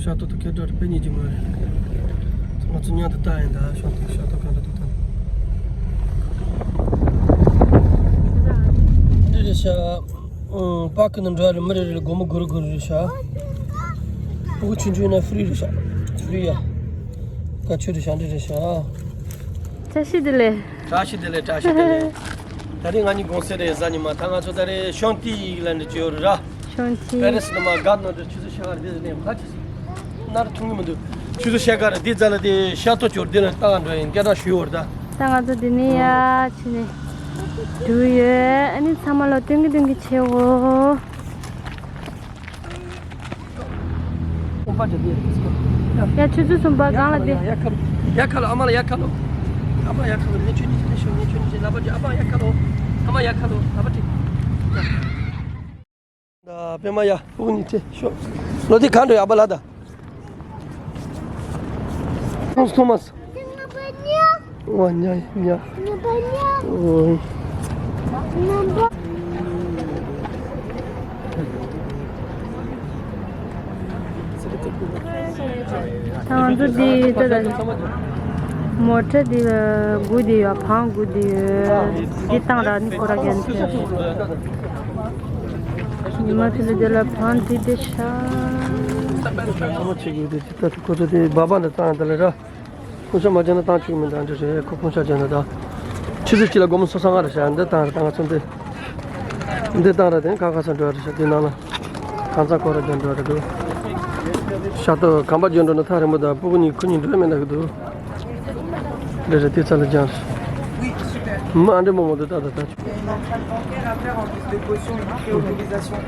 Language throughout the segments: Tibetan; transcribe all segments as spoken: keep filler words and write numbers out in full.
ཤ་ཏོག་ཏོ་ཁྱེད་འགྲོ་རེ་དཔེ་ཉེ་གི་མ་རེད། ང་ཚོ་མཉམ་དུ་ལྟ་ཡིན་ད་ཤོག་ཏོག་ཤ་ཏོག་གང་འདྲ་འདུག་ད། འདི་རེད་ཤག་ཨང་། པཱར་ཀི་ནང་འགྲོ་ཡ་རེད། མི་རེ་རེ་ལ་སྒོར་མོ་དགུ་རེ་དགུ་རེ་རེད་ཤག་ཕྲུ་གུ་ཆུང་ཆུང་ཡིན་ན་ཧྥི་རི་རེད་ཤག་ཧྥི་རི་ཡ། བཀའ་ཆོས་རེད་ཤག་འདི་རེད་ཤག་བཀྲ་ཤིས་བདེ་ལེགས། བཀྲ་ཤིས་བདེ་ལེགས། བཀྲ་ཤིས་བདེ་ལེགས། ད་རེས་ང་གཉིས་དགོང་ཟས་རེད་གཟའ་ཉི་མ། ད་ང་ཚོ་ད་རེས་ཤང་ཏི་ལ་འདྲ་བྱོས་ཡོད་རེད་ར། ཤང་ཏི། པེ་རི་སི་ནས་མར་གྷར་ནང་དུ་ཆུ་ཚོད་ཕྱེད་ཀ་རེད། འདི་ནས་ཕར་ཆུ་ཚོད་ནར་ཐུང་གི་མི་འདུག་ཆུ་ཚོད་ཕྱེད་ཀ་རེད། འདི་རྩ་ལ་དེ་ཤ་ཏོག་ཅོར་འདི་ལ་ལྟ་ག་འགྲོ་ཡིན། སྐད་གྲགས་ཞུ་བར་ད། ད་ང་ཚོ་འདི་ནས་ཡར་ཕྱིན་ནས་འགྲོ་ཡོད། ཨ་ནི་ཚང་མ་ལ་སྟོན་གི་སྟོན་གི་བྱེད་འོ། ཡ་ཆུ་ཚོད་གསུམ་པ་སྒང་ལ་བསྡད། ཡ་ཁ་ལོ། ཡ་ཁ་ལོ། ཨ་མ་ལ་ཡ་ཁ་ལོ། ཨ་མ་ཡ་ཁ་ལོ། ངས་ཁྱོད་གཉིས་ཀྱི་ལས་ཤོག་ངས་ཁྱོད་གཉིས་ཀྱི་ལབ་པ་ཅིག་ཨ་མ་ཡ་ཁ་ལོ། ཨ་མ་ཡ་ཁ་ལོ། ལབ་པ་ཅིག་ད་པད་མ་ཡ་ཕྲུ་གུ་གཉིས་ཁྲིད་ཤོག་ལོ་དེ་ག་འགྲོ་ཡ་ཨ་པ་ལ་ད། ཁོང་ཐོ་མ་སི། ཨོ་ཉ་ཉ། ཨོ། ད་ང་ཚོ་འདི་ལྟ་ད། མོ་ཊ་འདི་སྒུག་བསྡད་ཡོད། བང་སྒུག་བསྡད་ཡོད། འདི་བཏང་ར་ནི་ཁོ་ར་རྒྱན་ཆས། ཉི་མ་དེ་ལ་དེ་ལ་བང་འདི་བསྡད་ཤག་ཚང་མ་ཆེ་གི་འདི་ད་ཁོ་ཚོ་དེ་སྦག་སྦག་འདི་བཏང་དེ་ལ་ར། ཕུང་ཤ་མ་བྱས་ན་བཏང་ཆོག་གི་མི་འདུག་འདྲ་རེད། ཁོ་ཕུང་ཤ་བྱས་ན་ད། ཆུ་ཚོད་གཅིག་ལ་སྒོར་མོ་སོ་སོ་ང་རེད་ཤག་འདི་བཏང་རེད། ད་ང་ཚོ་འདི། འདི་བཏང་རེད། དེ་ཁ་ཁ་ས་འགྲོ་རེད་ཤག་འདི་ནང་ལ། གང་ཚང་ཁོ་ར་རྒྱུན་འགྲོ་རེད་འདུག་ཤ་སྟག་གམ་པ་རྒྱུན་འགྲོ་ན་ཐག་རིང་པོ་དང་ཕྲུ་གུ་གཉིས་ཁོ་གཉིས་འགྲོ་མེད་ན་གི་འདུག་འདི་རེད། དེ་ཚ་ལ་སྦྱངས་རེད། མི་ཨ་འདྲ་མང་པོ་འདུག་ད་ད་ད། Il y a une empreinte bancaire à faire en guise de caution, une pré-autorisation.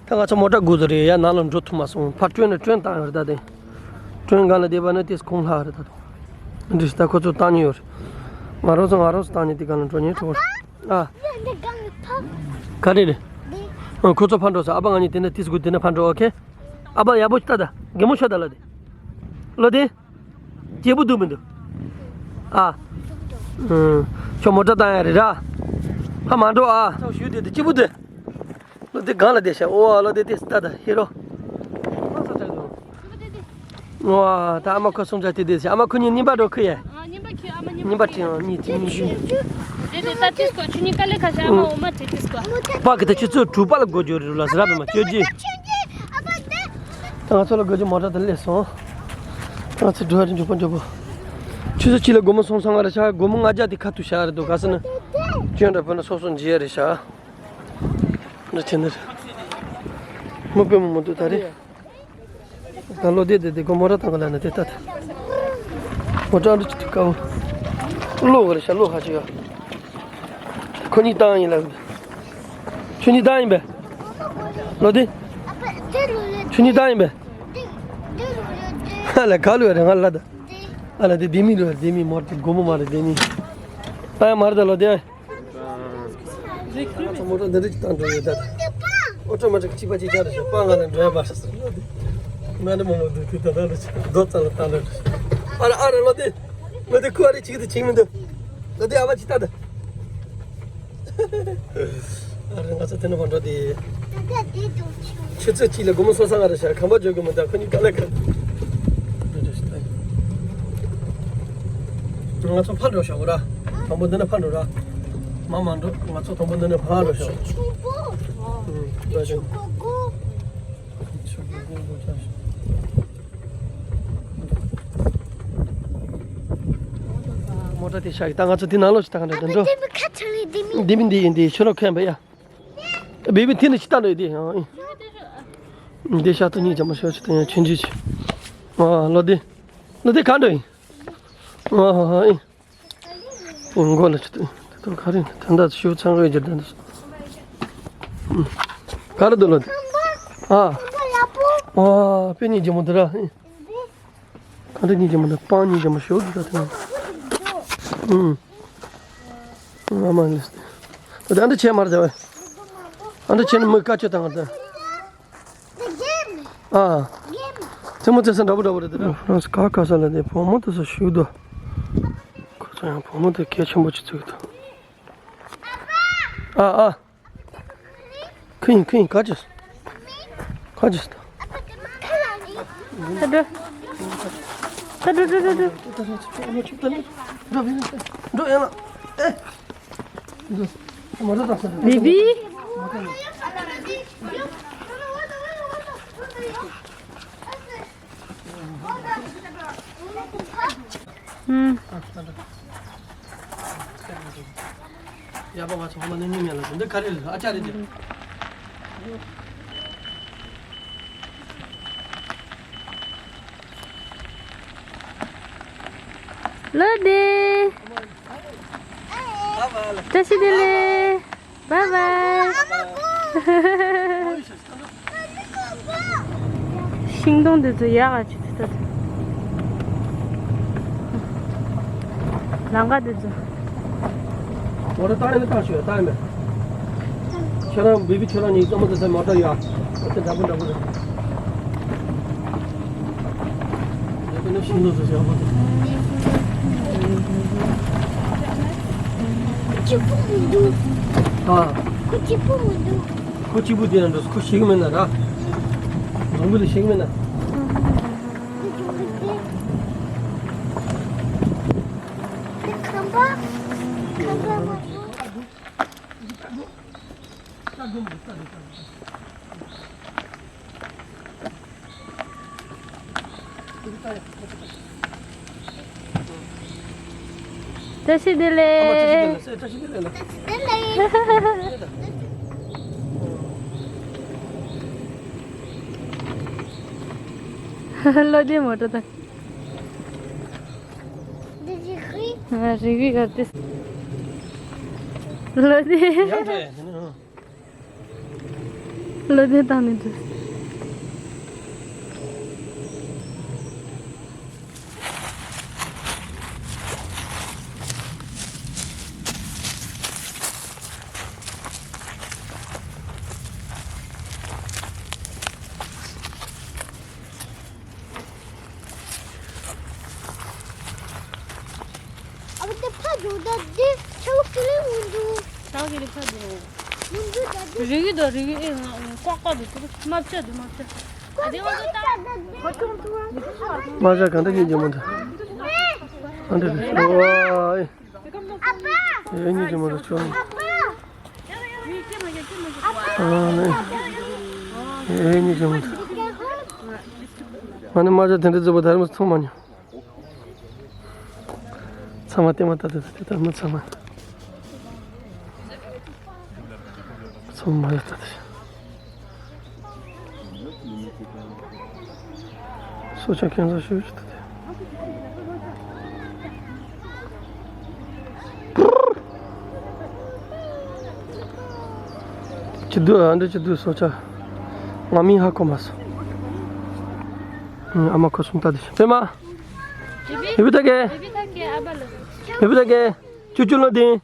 ད་ང་ཚོ་མོ་ཊ་སྒུག་ཏུ་རེད་ཡ། ནང་ལ་འགྲོ་ཐུབ་མ་སོང་། ཕར་ཊེན་ནས་ཊེན་བཏང་ཡོད་རེད། ད་དེ་ཊེན་སྒང་ལ་བསྡད་པ་ན་དེ་གོང་ལྷག་རེད། ད་དུང་འདི་ད་ཁོ་ཚོ་བཏང་ཉེ་ཡོད་རེད། ང་རང་ཚོ་ང་རང་ཚོ་བཏང་ཉེ་དེ་སྒང་ལ་འགྲོ་ཉེ་འགྲོ་བ་རེད། ཨ། ག་རེ་རེད། ཨ། ཁོ་ཚོ་ཕར་འགྲོ་ས། ཨ་ཕ་ང་གཉིས་དེ་ནས་དེ་སྒུག་དེ་ནས་ཕར་འགྲོ། ཨོ་ཁེ། ཨ་ཕ་ཡག་པོ་ཞིག་ལྟ་ད། གད་མོ་ཤོར་ད་ལ་དེ། ལོ་དེ། སྐྱིད་པོ་འདུག་མི་འདུག་ཨ། ཨང་། ཁྱོད་མོ་ཊ་བཏང་ཡ་རེད་ར། ཕ་མ་འགྲོ་ཨ། ཚང་ཞུ་དེ་དེ་སྐྱིད་པོ་འདུག་ལོ་དེ་སྒང་ལ་བསྡད་ཤག་ཨོ་ཨ་ལོ་དེ་དེ་ལྟ་ད་ཧེ་རོ། ཨོ་ད་ཨ་མ་ཁོ་སོང་ཙང་དེ་དེ་ཤག་ཨ་མ་ཁོ་གཉིས་རྙིང་པ་འགྲོ་ཁུ་ཡ། ཨ་རྙིང་པ་ཁྱོད་ཨ་མ་རྙིང་པ་ཁྱོད། རྙིང་པ་ཁྱོད་གཉིས་ཁྱོད་གཉིས་ཁྱོད། དེ་དེ་ད་དེ་སྐོར་ཁྱོད་གཉིས་ཀ་ལས་ཁ་ཤས་ཨ་མ་འོ་མ་དེ་དེ་སྐོར། པ་གི་ད་ཁྱོད་ཚོ་གྲུ་པ་ལ་སྒོ་འགྱོ་རེད་ལ་ཟེར་ར་བས་མ་ཁྱོད་ཀྱིས། ད་ང་ཚོ་ལ་སྒོ་འགྱོ་མོ་ཊ་དེ་སླེབས་སོང་། ང་ཚོ་འགྲོ་བ་རེད། མགྱོགས་པོ་མགྱོགས་པོ། ཆུ་ཚོད་གཅིག་ལ་སྒོར་མོ་སོང་སོང་ང་རེད་ཤག་སྒོར་མོ་ལྔ་བརྒྱ་དེ་ཁ་ཐུག་བཞག་རེད་འདུག་ག་ཟེར་ན། སྐྱོན་འདྲ་བོད་ན་སོ་སོ་འཇལ་ཡ་རེད་ཤག་འདྲ་བྱས་ན་རེད། མི་དཔེ་མི་མི་འདུག་ད་རེད། ད་ལོ་དེ་དེ་དེ་སྒོར་མོ་ཊ་བཏང་ག་ལ་ན་དེ་ལྟ་ད། མོ་ཊ་འདྲ་ཅིག་ཐུག་ག་བོ། གློག་ག་རེད་ཤག་གློག་ཧ་ཅིག་ཡ། ཁོ་གཉིས་བཏང་ཡིན་ལ། ཁྱོད་གཉིས་བཏང་ཡིན་པས། ལོ་དེ། ཁྱོད་གཉིས་བཏང་ཡིན་པས། ཨ་ལ་ག་ལོ་རེད་ང་ལ་ད། ཨ་ལ་དེ་ལྡེ་མིག་ལོ་རེད། ལྡེ་མིག་མོ་ཊ་སྒོར་མོ་མ་རེད། ལྡེ་མིག་བཏང་ཡ་མ་རེད་ད་ལོ་དེ། ང་ཚོ་མོ་ཊ་འདི་འདྲ་ཅིག་བཏང་འགྲོ་ཡོད་ད། ཨོ་ཊོ་མ་ཊིག་གཅིག་པ་གཅིག་རྐྱང་རེད་ཤག་པ་ང་ལ་འགྲོ་ཡ་མ་རེད་ཟེར་ལོ་དེ། མ་ཎི་མོ་མོ་འདུག་དེ་ད་ད་རེད་ཤག་རྡོ་རྩ་ལ་བཏང་འགྲོ་རེད། ཨ་ར་ཨ་ར་ལོ་དེ། ལོ་དེ་ཁུ་ཨ་རེ་ཅིག་དེ་ཅིག་མི་འདུག་ལོ་དེ་ཨ་བ་ཅི་ལྟ་དེ། ཨ་རེ་ང་ཚོ་དེ་ནས་བང་འགྲོ་དེ། ཆུ་ཚོད་གཅིག་ལ་སྒོར་མོ་སོ་ས་ང་རེ་ཤ་ཁང་པ་འཇོག་གི་མི་འདུག་ཁོ་གཉིས་ཀ་ལ་ཁ། ང་ཚོ་ཕར་འགྲོ་ཤག་ར། དང་པོ་འདི་ནས་ཕར་འགྲོ་ར། མ་མ་འགྲོ་ང་ཚོ་དང་པོ་འདི་ནས་ཕར་འགྲོ་ཤག་ཆུ་པོ། ཨུ། འགྲོ་ཤག་ཆུ་པོ་གོ། ཆུ་པོ་གོ་ཆགས་ཤག་མོ་ཊ་དེ་ཤག་ད་ང་ཚོ་དེ་ནང་ལོགས་ཤིག་ད་ག་འདྲ་འགྲོ། ལྡེ་མིག་ཁ་ཆེ་ལེ་ལྡེ་མིག་ལྡེ་མིག་འདི་ཡིན་འདི་ཁྱོད་རང་མཁན་པ་ཡ། བེ་བི་དེ་ནི་ཅི་ལྟ་འདྲ་ཡོད་དེ་ཡང་ཨིན། འདི་ཤ་ཏུ་གཉིས་ཀྱང་མ་ཤོར་ཅི་ཏུ་ཡང་ཆུན་ཆུ་ཆི། ཨ་ལོ་དེ། ལོ་དེ་ག་འདྲ་ཡིན། ཨ་ཨིན། མགོ་ལ་ཅི་ཏུ་དེ་ཏོ་ག་རེ་ད་ད་ཤུ་ཚང་གི་རྒྱུ་ད་འདི། ག་རེ་འདུག་ལོ་དེ། ཨ། ཨ་པེ་གཉིས་ཀྱང་མོ་དེ་ར་ཨིན། ག་འདྲ་གཉིས་ཀྱང་མ་འདུག་སྤང་གཉིས་ཀྱང་མ་ཤོར་འདུག་ད་དེ་ནང་། ཨུམ། ཨ་མ་ལེས་ཏེ། ད་ཨ་འདྲ་བྱས་མར་བྱ་བས། ཨ་འདྲ་བྱས་ནས་མི་བཀའ་ཆོས་བཏང་བ་ད། ཨ། རྩེད་མོ་རྩེ་ས་འདྲ་པོ་འདྲ་པོ་རེད་དེ་ད། ཧྥ་རན་སི་ག་ག་ས་ལ་དེ་བུ་མོ་དེ་ཚོ་ཞུགས་འདུག་ཁོ་ཚོ་ཡང་བུ་མོ་དེ་གལ་ཆེན་པོ་ཅིག་བརྩི་གི་འདུག་ཨ་ཨ། ཁུ་ཡིན་ཁུ་ཡིན་ག་ཅི། ག་ཅི། ད་འགྲོ། ད་འགྲོ་འགྲོ་འགྲོ་འགྲོ། འགྲོ་ཡན་ལ། ཨེ། འགྲོ། མ་འགྲོ་ད། བེ་བི། ཨུམ། ཡ་པ་བ་ཚོ་ཧོ་མ་ནི་ནི་མེ་ལ་འདི་ག་རེ་ཨ་ཅག་རེད་དེ། ལོ་དེ། བཀྲ་ཤིས་བདེ་ལེགས། བཱའི་བཱའི། ཤིང་སྡོང་འདི་ཚོ་ཡག་ག་ཅིག་ཚུད་ད། ལམ་ཁ་འདི་ཚོ། མོ་ཊ་བཏང་ཡིན་ན་བཏང་ཤོག་ཡ་བཏང་ཡིན་པས། ཁྱོད་རང་བི་བི་ཁྱོད་རང་གཉིས་རྩེད་མོ་རྩེ་ས་མོ་ཊ་ཡོད་ཨ། འདྲ་པོ་འདྲ་པོ་རེད། གཅིག་པུ་མི་འདུག་ཨ། ཁོ་གཅིག་པུ་མི་འདུག་ཁོ་གཅིག་པུ་དེ་ཡང་འགྲོ་ཁོ་ཤེས་ཀྱི་མེད་ན་ར། འཛོམས་པོ་དེ་ཤེས་ཀྱི་མེད་ན། ཁམས་པ། ཁམས་པ་མ་འདུག་བཀྲ་ཤིས་བདེ་ལེགས། བཀྲ་ཤིས་བདེ་ལེགས། བློ་ལྡན་མོ་ཊ་དང་། ང་རིག་རིག་ག་དེ། བློ་ལྡན། བློ་ལྡན་བཏང་ནས་འགྲོ། ཨ་ཕ་དེ་ཕ་འགྲོ་ད་དེ་ཆུ་ཀི་ལི་འུ་འདུག་ད་གི་ལི་ཕ་འགྲོ། འུ་འདུག་ད་དེ། རིག་གི་འདུག་རིག་གི་ཨེ་ང་ཀོག་ཀོག་འདུག་ཅི་མ་བྱ་འདུག་མ་བྱ། ཨ་དེ་འུ་འདུག་ད། མ་བྱ་གང་འདྲ་ཡིན་གྱི་མོ་འདྲ། ཨ་འདྲ་རེད། ཨོ་ཨེ། ཨེ་གཉིས་ཀྱི་མོ་འདྲ་ཆོག་ཨ་ནི། ཨེ་གཉིས་ཀྱི་མོ་འདྲ། ང་ནི་མ་བྱ་དེ་འདྲ་རྫུ་བ་ད་རེས་མ་མཐོང་མ་མྱོང་། ཚང་མ་ལྟད་མོ་ལྟ་དུས་དེ་ལྟར་མི་ཚང་མ། ཚང་མ་ལྟ་དུས། སྲོག་ཆགས་ཁྱད་མཚར་ཤོས་ཤིག་ལྟ་དུས། ཅི་འདུག་ཨ་འདྲ་ཅི་འདུག་སྲོག་ཆགས། ང་མིང་ཧ་གོ་མ་སོང་། ཨ་མ་ཁོ་གསུམ་ལྟ་དུས་པད་མ། བི་བི་ད་གེ། བི་བི་ད་གེ། ཅུ་ཅུ་ལོ་དེ།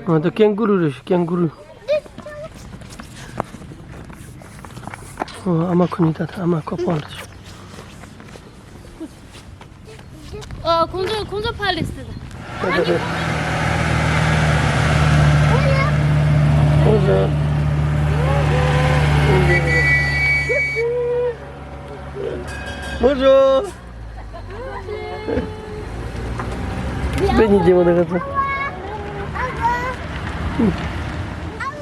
ང་ད་ཀེང་ཀུ་རུ་རེད་ཤི་ཀེང་ཀུ་རུ། ཨ་མ་ཁོ་གཉིས་ད་ཨ་མ་ཁོ་པང་རེད་ཤི། ཨ། ཁོང་ཚོ་ཁོང་ཚོ་ཕར་སླེབས་སྲིད་ད། ཁོང་ཚོ། ཁོང་ཚོ། དཔེ་ཉིན་རྗེས་མ་དང་ཁ་ཚ།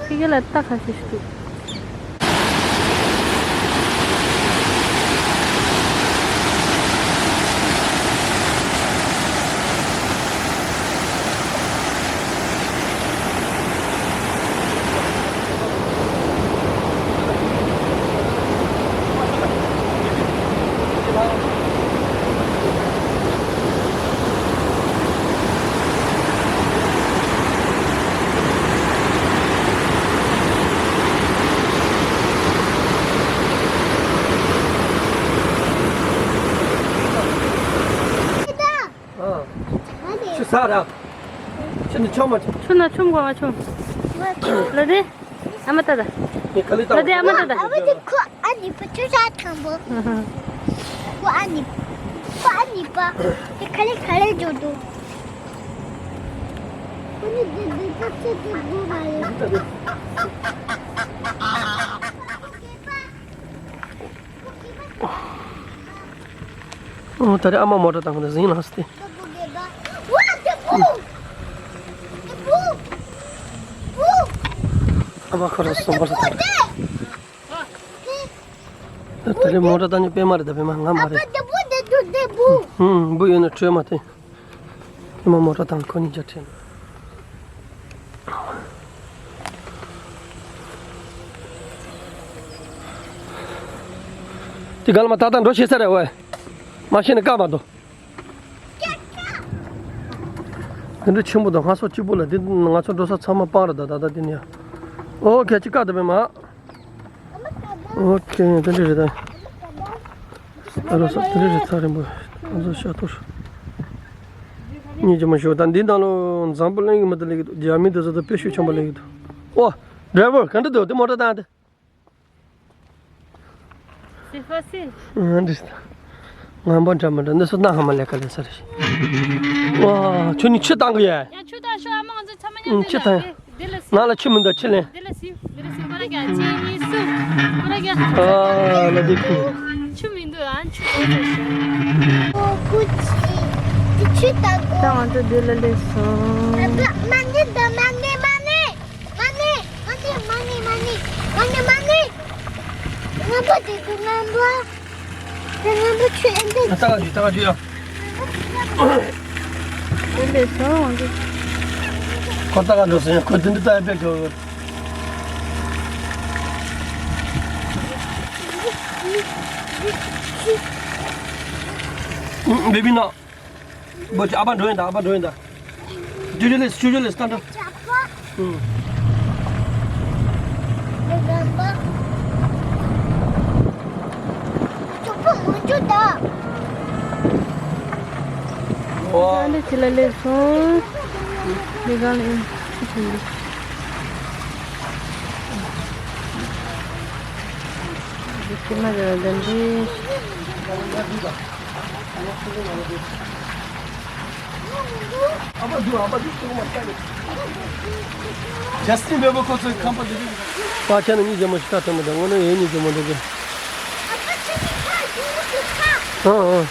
ཁྱེད་ཀྱི་ལ་ལྟ་ཁ་ཤས་ཤིག་འདུག་ཆུ་ཟ་ར། ཆུ་ནི་ཆོམ་མ་ཆོམ། ཆུ་ན་ཆོམ་གོ་མ་ཆོམ། ལ་དེ། ཨ་མ་ཏ་ད། ངས་ག་ལེ་ལ་དེ་ཨ་མ་ཏ་ད། ཨ་བ་དེ་ཁོ་ཨ་ནི་པ་ཆུ་ཤ་ཐང་པོ། ཁོ་ཨ་ནི། ཁོ་ཨ་ནི་པ། དེ་ག་ལེ་ག་ལེ་འཇོག་འདུག་ཁོ་ནི་དེ་དེ་ད་ཆུ་དེ་དེ་མ་རེད། ཨོ། ད་རེས་ཨ་མ་མོ་ཊ་བཏང་གི་འདུག་ཟིང་ལངས་སྟེ། ཨ་མ་ཁོ་རང་སོང་པར་ཐག་ད་རེས་མོ་ཊ་བཏང་ནི་པད་མ་རེད་ད། པད་མ་ང་མ་རེད། ཧུམ། འབུ་ཡོད་ན་ཁྲོས་མ་ཐེངས། ཨ་མ་མོ་ཊ་བཏང་ཁོ་གཉིས་ཆ་ཁྲིད། དེ་ག་ལ་མ་ཏག་ཏག་འགྲོ་ཤེས་ས་རེད་ཝེ། མ་ཤེས་ན་བཀག་མ་འདུག་དེ་འདྲ་ཆེན་པོ་དང་སྔ་སོ་གཅིག་པོ་ལ་དེ་ང་ཚོ་འགྲོ་ས་ཚང་མ་སྤང་རེད་ད། ད་ད་དེ་ནས་ཨོ་ཁེ་ཅི་བཀག་ད་པད་མ། ཨོ་ཁེ་དེ་འདྲ་རེད་ད། ཨ་རོ་ས་དེ་རེ་རེ་ཚ་རིང་པོ། ང་ཚོ་ཤ་ཐོར། ཉིན་རྗེས་མ་ཞོགས་ད་འདི་ནང་ལོ་འཛམ་བུ་གླིང་གི་མི་དེ་ལེགས་འདུག་རྒྱ་མི་དེ་ཚོ་དང་དཔེ་ཤུགས་ཆེན་པོ་ལེགས་འདུག་ཨོ། ཌ་རའི་ཝར་ག་འདྲ་འདུག་དེ་མོ་ཊ་བཏང་དེ། སི་ཧྥ་སི། ཨ་འདྲི་ད། ང་པ་འདྲ་མི་འདྲ་འདི་ཚོ་སྣ་ཧ་མ་ལས་ཀ་ལས་ས་རེ་ཞིག་ཨོ། ཁྱོད་ནི་ཆུ་བཏང་གི་ཡ། ཡ་ཆུ་བཏང་ཤོག་ཨ་མ་ང་ཚོ་ཚང་མ་མཉམ་དུ་ཆུ་བཏང་། འདི་ལ་སི། ང་ལ་ཆུ་མི་འདུག་ཆུ་ལེན། འདི་ལ་སི། འདི་ལ་སི་ཁོ་ར་རྒྱ་ཅེ་ཡིན་སུ། ཁོ་ར་རྒྱ། ཨ་ལ་དེ་ཁུ། ཆུ་མི་འདུག་ཨ་ཆུ་འདུག་ཨོ་ཀུ་ཅི། དེ་ཆུ་ད་གོ། ད་ང་ཚོ་འདི་ལ་སླེབས་སོང་། མ་ནི་ད་མ་ནི་མ་ནི། མ་ནི། མ་ནི་མ་ནི་མ་ནི། མ་ནི་མ་ནི། ང་པ་དེ་ཁུ་ང་པ། ད་ང་པ་ཆུ་ཨེ་འདི། ད་ག་དུས་ད་ག་དུས་ཨ། དེ་ལས་སོང་གི། ཁོ་ལྟ་ག་འགྲོ་སོང་ཡ། ཁོ་དེ་འདྲ་ལྟ་ཡ་དཔེ་གོ། ཨུ། བེ་བི་ན། བོ་ཅི་ཨ་ཕ་འགྲོ་ཡིན་ད། ཨ་ཕ་འགྲོ་ཡིན་ད། ཇུ་ཇུ་ལེས། ཇུ་ཇུ་ལེས་ད་འགྲོ། ཨུ། ཨོ། ཨ་ནི་ཅི་ལ་ལེ་སོང་། མི་གང་ལེ་ཆུ་ཆུ་ཡིན། ཅི་མ་རེད་ལ་འདི། ཇ་སི་ཊིན་བེ་བར་ཁོ་ཚོའི་ཁང་པ་འདི་རེད། པ་ཆ་ནི་གཉིས་ཀྱི་མོ་ཞིག་ཁ་ཐོན་མི་འདུག་དངོས་གནས་ཡིན་གཉིས་ཀྱི་མོ་འདུག་གི། ཨ་ཨ།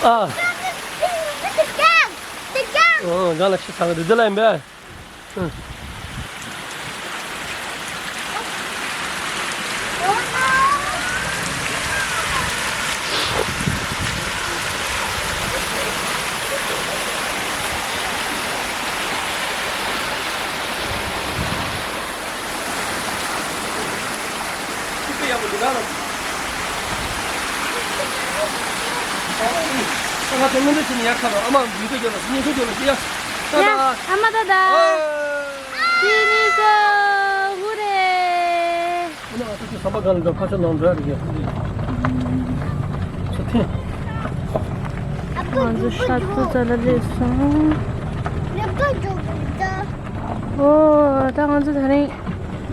ཨ། ཨོ། ང་ལ་ཤི་ཚང་རི་དེ་ལ་ཡིན་པས། ཨ། ཁྱི་ཕིའུ་ཡག་པོ་འདུག་ག་ལ། ཨ་ང་ཚོ་སྔོན་འགྲོ་བྱས་ནས་ཡར་ཁ་རོགས། ཨ་མ་མྱུ་གུ་རྒྱབ་ལ་སྙིང་ཁུ་རྒྱབ་ལ་ཤི་ཡ། ཏ་ཏ། ཨ་མ་ཏ་ཏ། ཨ། ཁྱེད་གཉིས་ཀ་ཧུ་རེ། ཨ་ན་ང་ཚོ་ཁྱོད་ ཁ་པར་གང་ལ་འགྲོ་ཁ་ཤོ་ནང་འགྲོ་ཡ་རེད་གི། ཚུར་ཐོན། ང་ཚོ་ཤ་ཏུ་ཙ་ལ་སླེབས་སོང་། ཨོ། ད་ང་ཚོ་ད་རིང་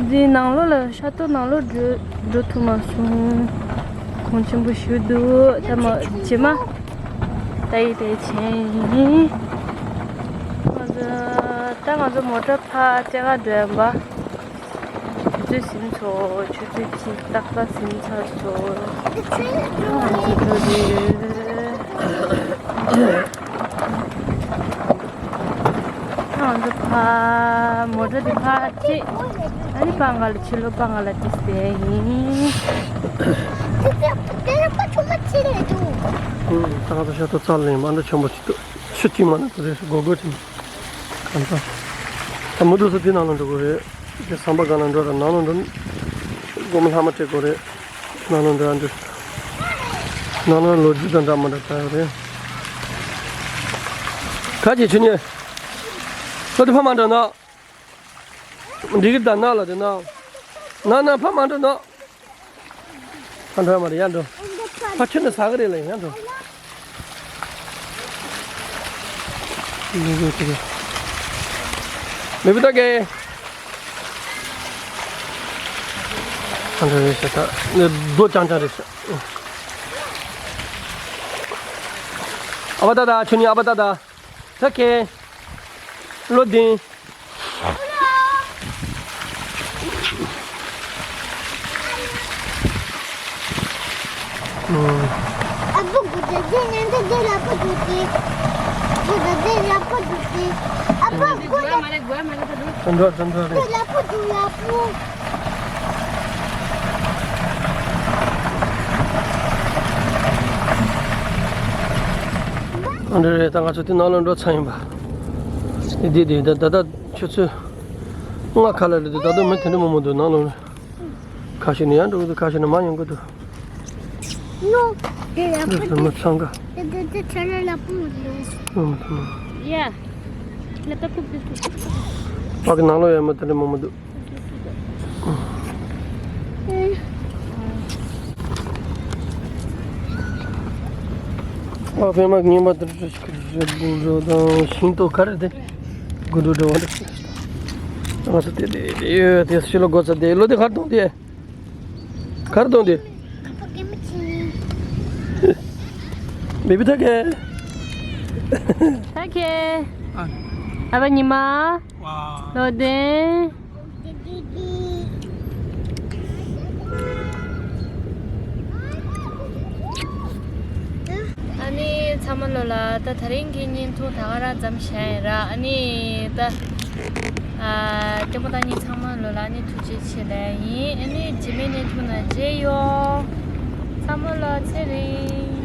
འདི་ནང་ལོགས་ལ་ཤ་ཏུ་ནང་ལོགས་འགྲོ་འགྲོ་ཐུབ་མ་སོང་། གོང་ཆེན་པོ་ཞིག་འདུག་ད་མ་བྱེ་མ། ད་ཡི་དེ་ཆེན་ཡིན། ང་ཚོ་ད་ང་ཚོ་མོ་ཊ་ཕ་ལྕེ་ག་འགྲོ་ཡ་འབའ། ཆུ་ཚོད་ཟིན་ཚོ་ཆུ་ཚོད་གཅིག་ཏག་ཏག་ཟིན་ཚར་སོང་། ང་ཚོ་འགྲོ་རེད། ང་ཚོ་ཕ་མོ་ཊ་དེ་ཕ་ཅིག་ཨ་ནི་པང་ག་ལ་ཕྱི་ལོགས་པང་ག་ལ་ཏིས་དེ་ཡིན། དེ་ལ་པ་ཆུང་མ་ཅི་རེད་འདུག་ད་ང་ཚོ་ཤ་ཏུ་ཙ་ལ་ཡིན་མ་འདྲ་ཆེན་པོ་ཅིག་འདུག་ཆུ་གཅིག་མ་ན་དེ་རེད་སྒོར་སྒོར་ཅིག་གང་ཚ། ད་མུ་འགྲོ་ས་དེ་ནང་ལ་འགྲོ་དགོས་རེད། དེ་ཟམ་པ་སྒང་ལ་འགྲོ་ར་ནང་ལ་འགྲོ། སྒོར་མོ་ལྷག་མ་སྤྲད་དགོས་རེད། ནང་ལ་འགྲོ་ཡ་འདྲ། ནང་ལ་ལོ་རྒྱུས་དང་འདྲ་མ་འདྲ་ད་ཡོད་རེད། ག་ཅི་ཆུ་ཉེ། ལོ་དེ་ཕ་མ་འགྲོ་ན། འགྲིག་གི་ད་ན་ལ་དེ་ན། ན་ན་ཕ་མ་འགྲོ་ན། ཕ་འགྲོ་ཡ་མ་རེད་ཡ་འགྲོ། ཕ་ཆུ་ནས་ཟ་གི་རེད་ལ་ཡ་འགྲོ། མི་བུ་ད་གེ། ཨ་འདྲ་རེད་ཤག་ད་ནི་རྡོ་རྐྱང་རྐྱང་རེད་ཤག་ཨ་བ་ད་ད་ཆུ་ནི་ཨ་བ་ད་ད། ད་གེ། བློ་ལྡན། ཨ་བུ་གུ་དེ་དེ་ནས་འདི་དེ་ལ་བུ་དུ་དེ། གུ་དེ་དེ་ལ་བུ་དུ་དེ། ཨ་བུ་གུ་དེ། ཙམ་འགྲོ་ཙམ་འགྲོ་རེད། དེ་ལ་བུ་དུ་ལ་བུ། ཨ་འདྲ་རེད། ད་ང་ཚོ་དེ་ནང་ལ་འགྲོ་ཚར་ཡིན་པ། དེ་དེ་དེ་ད་ད་ཆུ་ཚོད་ལྔ་ཁ་ལ་རེད་དེ་ད་དུང་མི་དེ་འདྲ་མང་མང་འདུག་ནང་ལ། ཁ་ཤས་ནས་ཡར་འགྲོ་གི་འདུག་ཁ་ཤས་ནས་མར་ཡོང་གི་འདུག་ནོ། དེ་ཡག་པོ་འདུག་མི་འདུག་ཚང་ག་དེ་དེ་དེ་ཆ་ལ་ལ་པུ་མི་འདུག་ཨང་དང་། ཡ། ལ་ཏ་ཀུབ་ཏུ་ཀུབ། ཕ་གི་ནང་ལོགས་ཡར་མི་དེ་འདྲ་མང་མང་འདུག་ཨ་པད་མ་ངན་པ་དེ་འདྲ་ཞིག་རེད་འདུག་རོ་དང་ཤིང་ཏོག་ག་རེ་དེ་དགུ་འགྲོ་འགྲོ་བ་འདྲ་ཞིག་ང་ཚོ་དེ་དེ་དེ་ཡོད་དེ་ཕྱི་ལོགས་སྒོ་ཚ་དེ་ལོ་དེ་གར་གཏོང་དེ། གར་གཏོང་དེ། བེ་བི་ཐ་ཁེ། ཐ་ཁེ། ཨ་བ་ཉི་མ། ལོ་དེ། ཨ་ནི་ཚང་མ་ལོ་ལ་ད་དེ་རིང་གི་བརྙན་ཐུང་ད་ག་རང་ཙམ་བཞག་ཡིན་ར། ཨ་ནི་ད་ཨ་ལྟད་མོ་ལྟ་མཁན་ཚང་མ་ལོ་ལ་ཨ་ནི་ཐུགས་རྗེ་ཆེ་ལབ་ཡིན། ཨ་ནི་རྗེས་མའི་བརྙན་ཐུང་ནང་མཇལ་ཡོང་། ཚང་མ་ལོ་ཚེ་རིང་།